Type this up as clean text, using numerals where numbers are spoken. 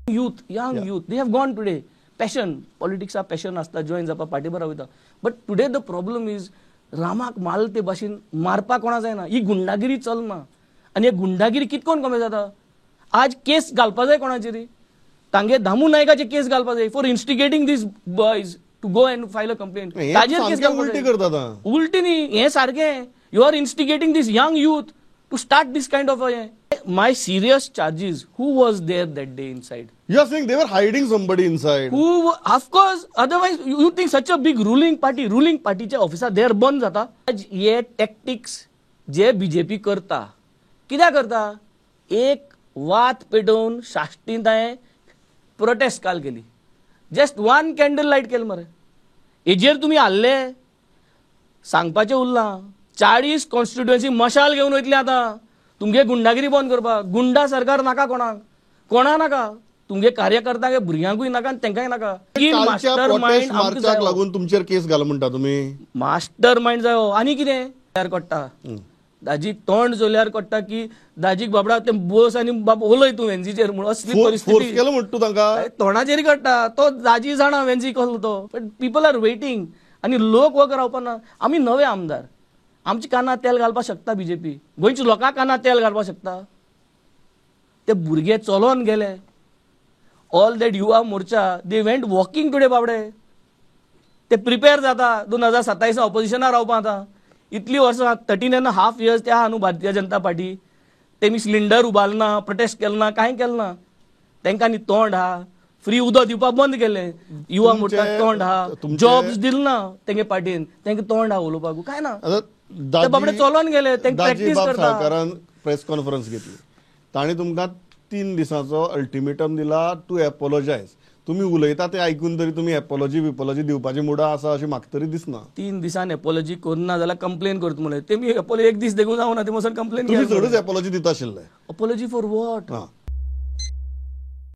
Youth, young youth, they have gone today. Passion, पॉलिटिक्सा passion आसता, join जावपा party बरा वयता. But today the problem is रामाक मारल ते भाशेन मारपाक कोणा जायना. ही गुंडागिरी चलना आनी ही गुंडागिरी कितकोन कमी जाता. आज केस घालपा जाय कोणाचेर, तांगे दामू नायकाचे केस घालपा जाय for instigating these boys to go and file a complaint. ताजेर केस उलटी करता, उलटी न्ही, हें सारकें. You are instigating this young youth to start this kind of हें. My serious charges, who was there that day inside? You are saying they were hiding somebody inside. Who, of course, otherwise you think such a big ruling party, ruling party चे ऑफिसार there बंद जाता. आज हे tactics जे BJP करता, कित्याक करता? एक वात पेटोवन साश्टीन ताणें प्रोटेस्ट काल केली, जस्ट वन कॅन्डल लायट केली मरे. हेजेर तुमी हाल्ले, सांगपाचें उरलां. 40 कॉन्स्टिट्युएन्सी मशाल घेवन वयतली आतां तुमगे गुंडागिरी बंद करपाक. गुंडा सरकार नाका कोणाक, कोणा नाका, तुमगे कार्यकर्त्यांक भुरग्यांकूय नाका आनी तेंकांय नाका. मास्टर मायंड लागून तुमचेर केस घाल म्हणटा तुमी. मास्टर मायंड जायो आनी कितें तयार कोट्टा. दाजीक तोंड जोल्यार कोट्टा की दाजीक बाबडा ते बोस आनी बाब उलय तूं वेन्झीचेर म्हूण, असली परिस्थिती केलो म्हणटा तूं तांकां तोंडाचेर काडटा. तो दाजी जाणा वेन्झी कसलो तो. बट पीपल are waiting आनी लोक वग रावपाना. आमी नवे आमदार, आमच्या कानार तेल घालपाक शकता बीजेपी, गोंयच्या लोकां कानार तेल घालपाक शकता. ते भुरगे चलोन गेले. All that Yuva Morcha they went walking today बाबडे. ते प्रिपेर जाता 2027 ऑपोजिशनार रावपा. आतां इतली वर्सां 13.5 इयर्स ते आहा न्हू भारतीय जनता पार्टी. तेमी सिलिंडर उबारना, प्रोटेस्ट केलें ना, कांय केलें ना. तेंकां न्ही तोंड आहा, फ्री उदक दिवपाक बंद केलें. युवा मोर्चा तोंड आहा, जॉब्स दिल ना तेंगे पार्टीन, तेंकां तोंड आहा उलोवपाक, कांय ना. ते बाबडे चलोन गेले, तेंकां प्रॅक्टीस करता. सरकारान प्रेस कॉन्फरन्स घेतली, तांणी तुमकां 3 दिसांचो अल्टिमेटम दिला टू एपोलोजायज. तुमी उलयता ते आयकून तरी तुमी एपोलॉजी बिपोलॉजी दिवपाची मुडा आसा अशी म्हाका तरी दिसना. 3 दिसान एपोलॉजी करना जाल्यार कंप्लेन करता म्हणलें. तेमी एपोलॉजी एक दीस देखून जावना, ते वचून कंप्लेन तुमी चडूच एपोलॉजी दिता आशिल्ले. Apology for what?